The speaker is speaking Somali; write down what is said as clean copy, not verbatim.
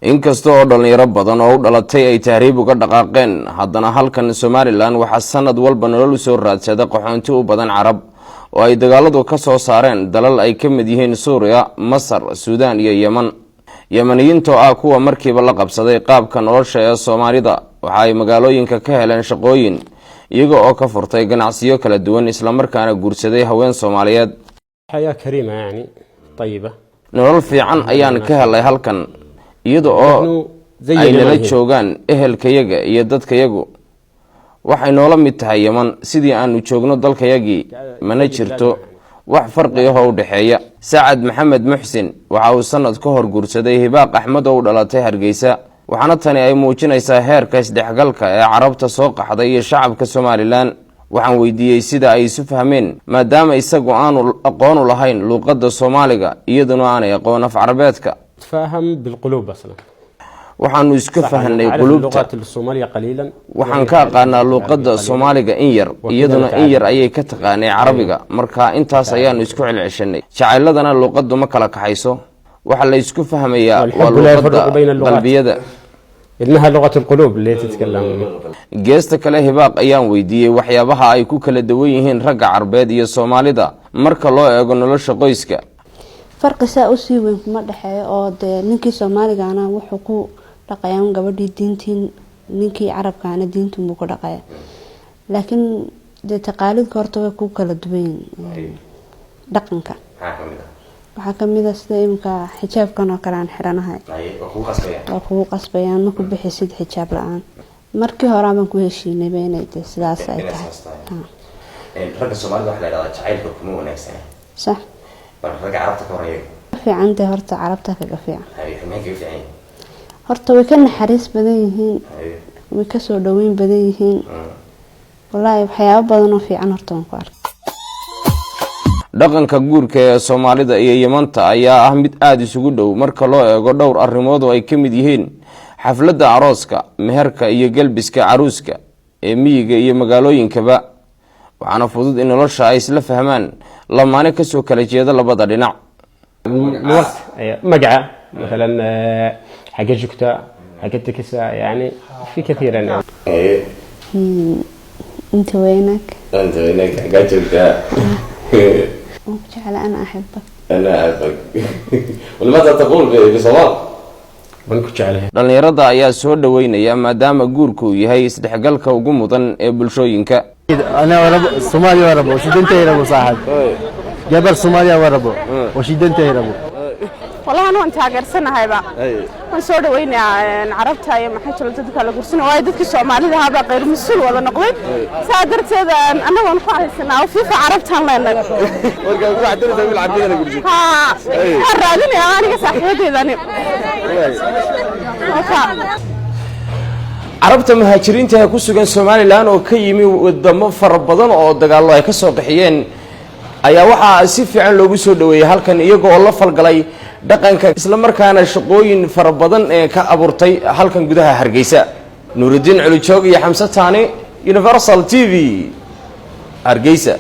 Inkasta oo dhallinyaro badan oo u dhalatay ay tahriib uga dhaqaaqeen, haddana halkan Somaliland waxaa sanad walba nolol usoo raadsada qaxoonti u badan Carab oo ay dagaaladu ka soo saareen dalal ay ka mid yihiin Suuriya, Masar, Suudaan iyo Yeman. Yemaniyiinta oo ah kuwa markiiba la qabsaday qaabka nolosha ee Soomaalida waxa ay magaalooyinka ka heleen shaqooyin, iyaga oo ka furtay ganacsiyo kala duwan, islamarkaana guursaday haween Soomaaliyeed. حياة كريمة يعني طيبة. Nolol fiican ayaan ka helay halkan, iyada oo ay nala joogaan ehelkayaga iyo dadkayagu. Waxay noola mid tahay Yeman sidii aanu joogno dalkayagii, mana jirto wax farqi ahoo u dhexeeya. Sacad Maxamed Muxsin waxa uu sanad ka hor guursaday Hibaaq Axmed oo u dhalatay Hargeysa, waxaana tani ay muujinaysaa heerka isdhexgalka ee Carabta soo qaxday iyo shacabka Somaliland. Waxaan weydiiyey sida ay isu fahmeen, maadaama isagu aanu aqoonu lahayn luuqadda Soomaaliga, iyaduna aanay aqoon af Carabeedka. تفاهم بالقلوب أصلا. Waxaanu iska fahnay أعرف quluubta. اللغات الصومالية قليلا. Waxaan ka aqaanaa luuqadda Soomaaliga in yar, iyaduna in yar ayay ka taqaanay Carabiga. Marka intaas ayaanu isku celceshanay. Jacayladana luuqaddu ma kala kaxayso, waxa la isku fahmayaa waa والحب لا يفرق luuqadda بين اللغات. qalbiyada. إنها لغة القلوب اللي تتكلم. Geesta kale, Hibaaq ayaan weydiiyey waxyaabaha ay ku kala duwan yihiin ragga Carbeed iyo Soomaalida marka loo eego nolosha qoyska. Farqi saa usii weyn kuma dhexeeyo, oo dee ninkii Soomaaligana wuxuu ku dhaqayaa gabadhii diintii, ninkii Carabkaana diintunbuu ku dhaqaya, laakiin dee taqaalidka horta way ku kala duwan yihiin. Dhaqanka waxaa kamid a sida imika xijaabkan oo kale aan xiranahay, waa kugu qasbayaan, ma ku bixisid xijaab la-aan. Markii hore abaan ku heshiinayba inay dee sidaas ay tahay. Ragga Soomaalida waxa la yidhahdaa jacaylka kuma wanaagsana. Sax. Bal ragga Carabta ka horeeya? Fiican dee, horta Carabta kaga fiican. Maxay kaga fiican yihiin? Horta way ka naxariis badan yihiin, way kasoo dhaweyn badan yihiin. Wallaahi, waxyaabo badan oo fiican horta waan ku arkay. Dhaqanka guurka ee Soomaalida iyo Yamanta ayaa ah mid aada isugu dhow marka loo eego dhowr arrimood oo ay ka mid yihiin xafladda arooska, meherka iyo gelbiska caruuska ee miyiga iyo magaalooyinkaba. Waxaana fudud in nolosha ay isla fahmaan lamaane kasoo kala jeeda labada dhinac. الوقت مقعة مثلا، حق جوكتا، حق التكسا، يعني في كثير يعني. انت وينك؟ انت وينك؟ حقaa joogtaa? Waan ku jecla. أنا أحبك. أنا أحبك. ولماذا تقول بصواب؟ Waan ku jeclahay. Dhallinyarada ayaa soo dhaweynaya, maadaama guurku uu yahay isdhexgalka ugu mudan ee bulshooyinka. انا ورب صومالي وربو شدنت يربو صاحب جبل صوماليا وربو وشدنت يربو. Wallahi anu waan taageersanahayba, waan soo dhaweynayaa Carabta iyo maxay jiro dadka la gursana, waayo dadkii Soomaalida ahaabaa qayr mas-uul wada noqday. Saa darteed annaga waan ku haysanaa oo fiifa Carabtaan leenahay. Haa, waan raadinayaa aniga saaxiibadeedani. Marka Carabta muhaajiriinta ee ku sugan Somaliland oo ka yimi wadamo fara badan oo dagaallo ay ka soo qaxiyeen ayaa waxaa si fiican loogu soo dhaweeyey halkan, iyaga oo la falgalay dhaqanka, islamarkaana shaqooyin fara badan ee ka abuurtay halkan gudaha Hargeysa. Nuuridiin Culijoog iyo Xamse Taani, Universal TV, Hargeysa.